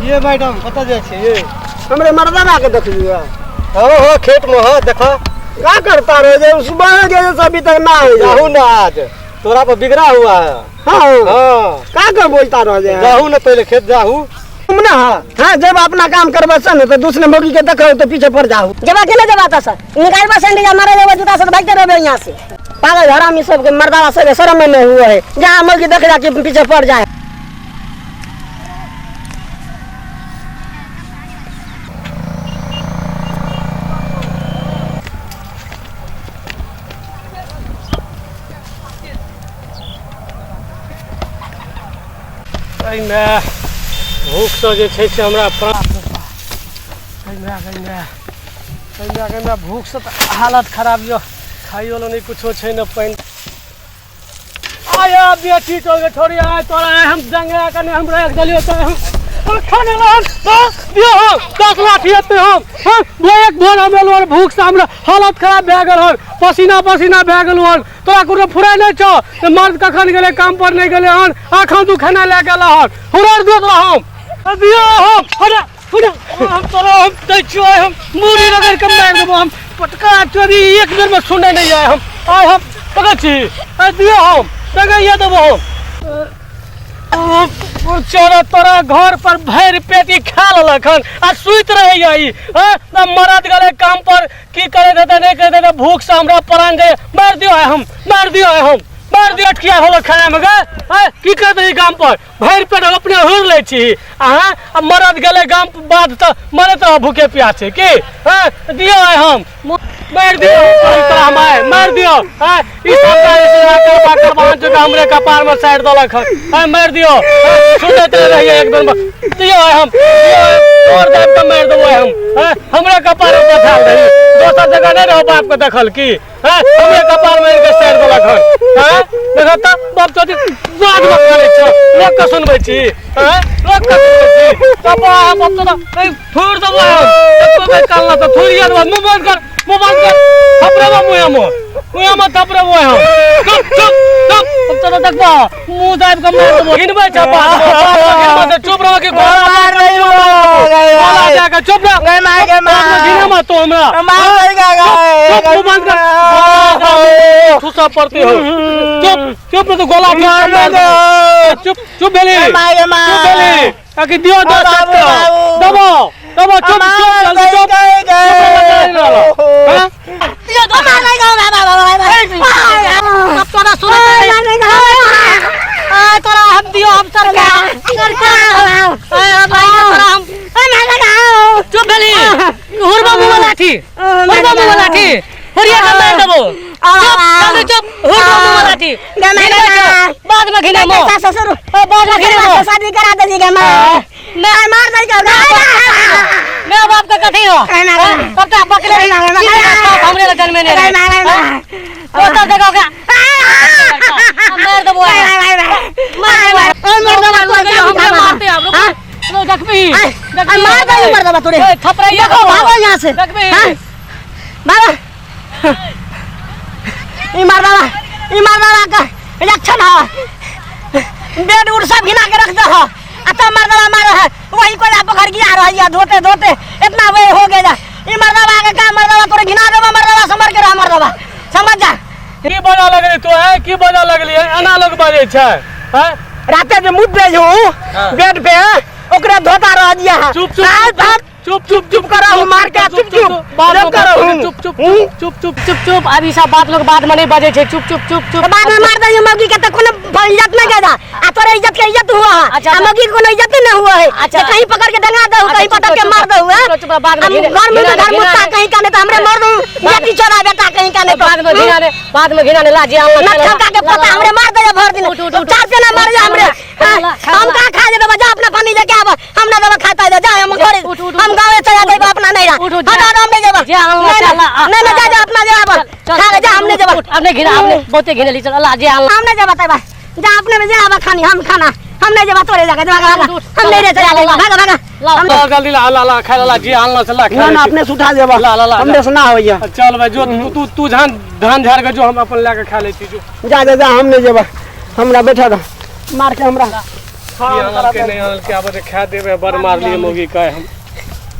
ये मैडम कतऽ जाइ छियै ये? हमरे मर्दाना के देखलिए। हो हो खेत में हो देखो। का करता रहे जे सुबह के जे अभी तक ना हो जाहू ना आज तोरा पर बिगड़ा हुआ है। हाँ हाँ का कर बोलता रह जे जाहू ना पहले खेत जाहू। तुम ना हाँ हाँ जब अपना काम करबे से ना तो दूसरे मौगी के देखो तो पीछे पड़ जाहू। जब अकेले जब आता सर निकालबा सैंडल मारे जब जूता से भागते रहबे यहाँ से। पागल हरामी सब के मर्दावा सब शर्म में नहीं हुआ है, जहाँ मौगी देख जा के पीछे पड़ जाए। एहिमे भूखसँ जे छै से हमरा प्राण एहिमे भूखसँ तऽ हालत खराब यऽ, खाइयो लए नहि कुछो छै ने पानि। आया बेटी तो गे छोड़ी आय तोरा आय हम जंगा कने हम राख देलियो तो हम खाने ला दियो हम 10 लाठी एते हम हम एक भोर हम एलहुँ हन, भूख से हमरा हालत खराब भए गेल हन, पसीना पसीना भए गेलहुँ हन। तोरा कोनो फुराय नहि छौ जे मर्द कखन गेलै काम पर नहि गेलै हन, अखन तू खाना लए गेल हन। हुरर दियो तोरा हम दियो हम अरे हुरर हम तोरा हम दै छियो आइ हम मूड़ी रगड़ि के मारि देबो हम पटका चोरी एक बेर में सुनै नहि आइ हम आइ हम पकड़ छी आइ दियो हम दगैया देबो हम। चोरा तोरा घर पर भरि पेटी खा लेलक हन आ सुति रहैया ई। हँ, ना मरद गेलै काम पर की करैत हेतै नहि करैत हेतै, भूख से हमरा प्राण जाइए। मारि दियो आइ हम, मारि दियो आइ हम, मारि दियो। अटकिया होलो खाना में गे। हँ, की करैत रही गाम पर भरि पेट हम अपने हुर लै छी अहाँ, आ मरद गेलै गाम बाद तऽ मरैत रह भूखे प्यासे की। हँ, दियो आइ हम मारि दियो तोरा हम आइ मारि दियो। हँ, ई सब काज से आकर बाकर बहन चुका हमरे कपार में साइड देलक हन। हँ, मारि दियो। हँ, सुनैत रहियै एक बेर में। दियो आइ हम, दियो आइ, तोर दाबि कऽ मारि देबो आइ हम। हँ, हमरे कपार में बैठाल रही, दोसर जगह नहि रहो बाप के देखल की। हँ, हमरे कपार में आनि कऽ साइड देलक हन। हँ, देखऽ तऽ बाप चोदी बात बात करै छौ, लोक के सुनबै छी। हँ, लोक के सुनबै छी। कपार हम बाप चोदा, ऐ, थोड़ देबो हम। एको बेर कानला तऽ थोड़िए देबो। मुँह बंद कर, मुँह बंद कर। थपड़ेबो मुँहे में, मुँहे में थपड़ेबो हम। चुप, चुप, चुप। अब तोरा देखबो, मुँह दाबि कऽ मारि देबो। घिनबै छै बात में, बात में घिनबै छै। चुप रह कि गोला मार रही हो, गए गोला भाई। दए कऽ चुप रह। गए मार, गए बात में मार। घिने मत तू हमरा। मार रही गा, गए। चुप, मुँह बंद कर। ठूसा पड़ती हो। चुप, चुप, तो गोला मार मार दे। देबो। चुप, चुप भेली। गए मार, गए मार। चुप भेली। ताकि दियो दस बाबू, टका। बाबू। दबो, दबो, चुप, चुप, जल्दी चुप। चुप। हाँ? अब तोरा सुनैत आय तोरा हम दियो हम सरकार सरकार आय हम तोरा हम चुप भेली। हुरबा मुँह लाठी, हुरबा मुँह लाठी, हुरिया के मारि देबो। चुप, जल्दी चुप, हुरबा मुँह लाठी। बाद में घिने मो। ससुर बाद में घिने मो। शादी करा देली गे मां, मैं मार दई के मेरा बाप का कथी हो? सबटा बकरे हमरे लग जन्मे ने रहे। दोसर जगह के मार देबो। मार देबो, हमरे मारते हम। रुक, देखबी, मार दई, मार देबा तोरे। थपड़ाइया देखो, भागो यहाँ से। देखबी। बाबा, ई मर्दावा, ई मर्दावा का लक्षण है। बेड उड़ सब घिना के रख दे हो। आ तब मर्दावा मारे है, वही कोई पकड़ गिरा रही है, धोते धोते इतना वे हो गया। ई मर्दावा के का मर्दावा तोरे घिना देबो, मर्दावा समर के रह, मर्दावा समझ जा। की बजा लगली तो है, की बजा लगली है, एना लोग बाजै छै। हैं? राते जे मुद दे हूँ बेड पे, ओकरा धोता रह दिया है। चुप, चुप, आय, भाग। चुप, चुप, चुप करा हूँ, मार के, चुप, चुप। बात चुप करा हूँ। चुप, चुप, चुप, चुप, चुप, चुप, चुप। अब ई सब बात लोग बाद में नहीं बजै छै। चुप, चुप, चुप, चुप। बाद में मार दे मौगी के तो कोनो इज्जत नहीं गया। आ तोरे इज्जत के इज्जत हुआ है। अच्छा, आ मौगी के कोनो इज्जत नहीं हुआ है। अच्छा। तो कहीं पकड़ के डंगा दे, अच्छा, कहीं चुप, पटक के चुप, मार दे, हुआ। चुप, चुप, बाद में हम घिने, घर में घिना, घर घिना, मुत्ता कहीं का नहीं तो हमरे मार दूं। बेटी चोरा बेटा कहीं का नहीं तो। बाद में घिना ने, बाद में घिना ने लाजी आनला, नक्का चला, का के ला, पता ला, हमरे मार दे भर दिन। उठ, उठ, उठ। चार सेना मार जा हमरे। खा ला, खा ला। हम का खा जेबे, जा अपना पानी लेके आब। हम ना देबे खाता जा, जा हम घरे। उठ, उठ, उठ। हम गाँवे चला जेबे अपना नैहरा। उठ, उठ, हट, जा। हट, हम नहीं जेबे। जा, आनला, नहीं, चला, आ, नहीं, नहीं, जा, जा, अपना जा, आब। चल, चल, खा ले, जा, हम नहीं जेबे। उठ, अब नहीं घिना, अब नहीं, बहुते घिने ली, चल, अल्लाह, जे आनला। हम नहीं जेबे तैबा। जा, अपने में जा, आब खानी, हम खाना। हम नहीं जेबे तोरे जगह, जा, भागा, उठ, भागा। उठ, हम नहीं रे, चला, ला, भागा, भागा। ला, हम ला, जल्दी ला, ला, ला, खा ला, ला, जी आनला से ला, खा ना, ले। ना, अपने से उठा जेबा। ला, ला, ला, हमरे से ना होइया। चल भाई, जो तू, तू, तू धान झाड़ के जो हम अपन लए के खा लै छी, जो। जा, जा, जा, हम नहीं जेबा। हमरा बैठा दे। मार के हमरा। की आनल के नहि आनल के, आब जे खा देबै, बड़ मारलियै मौगी के हम।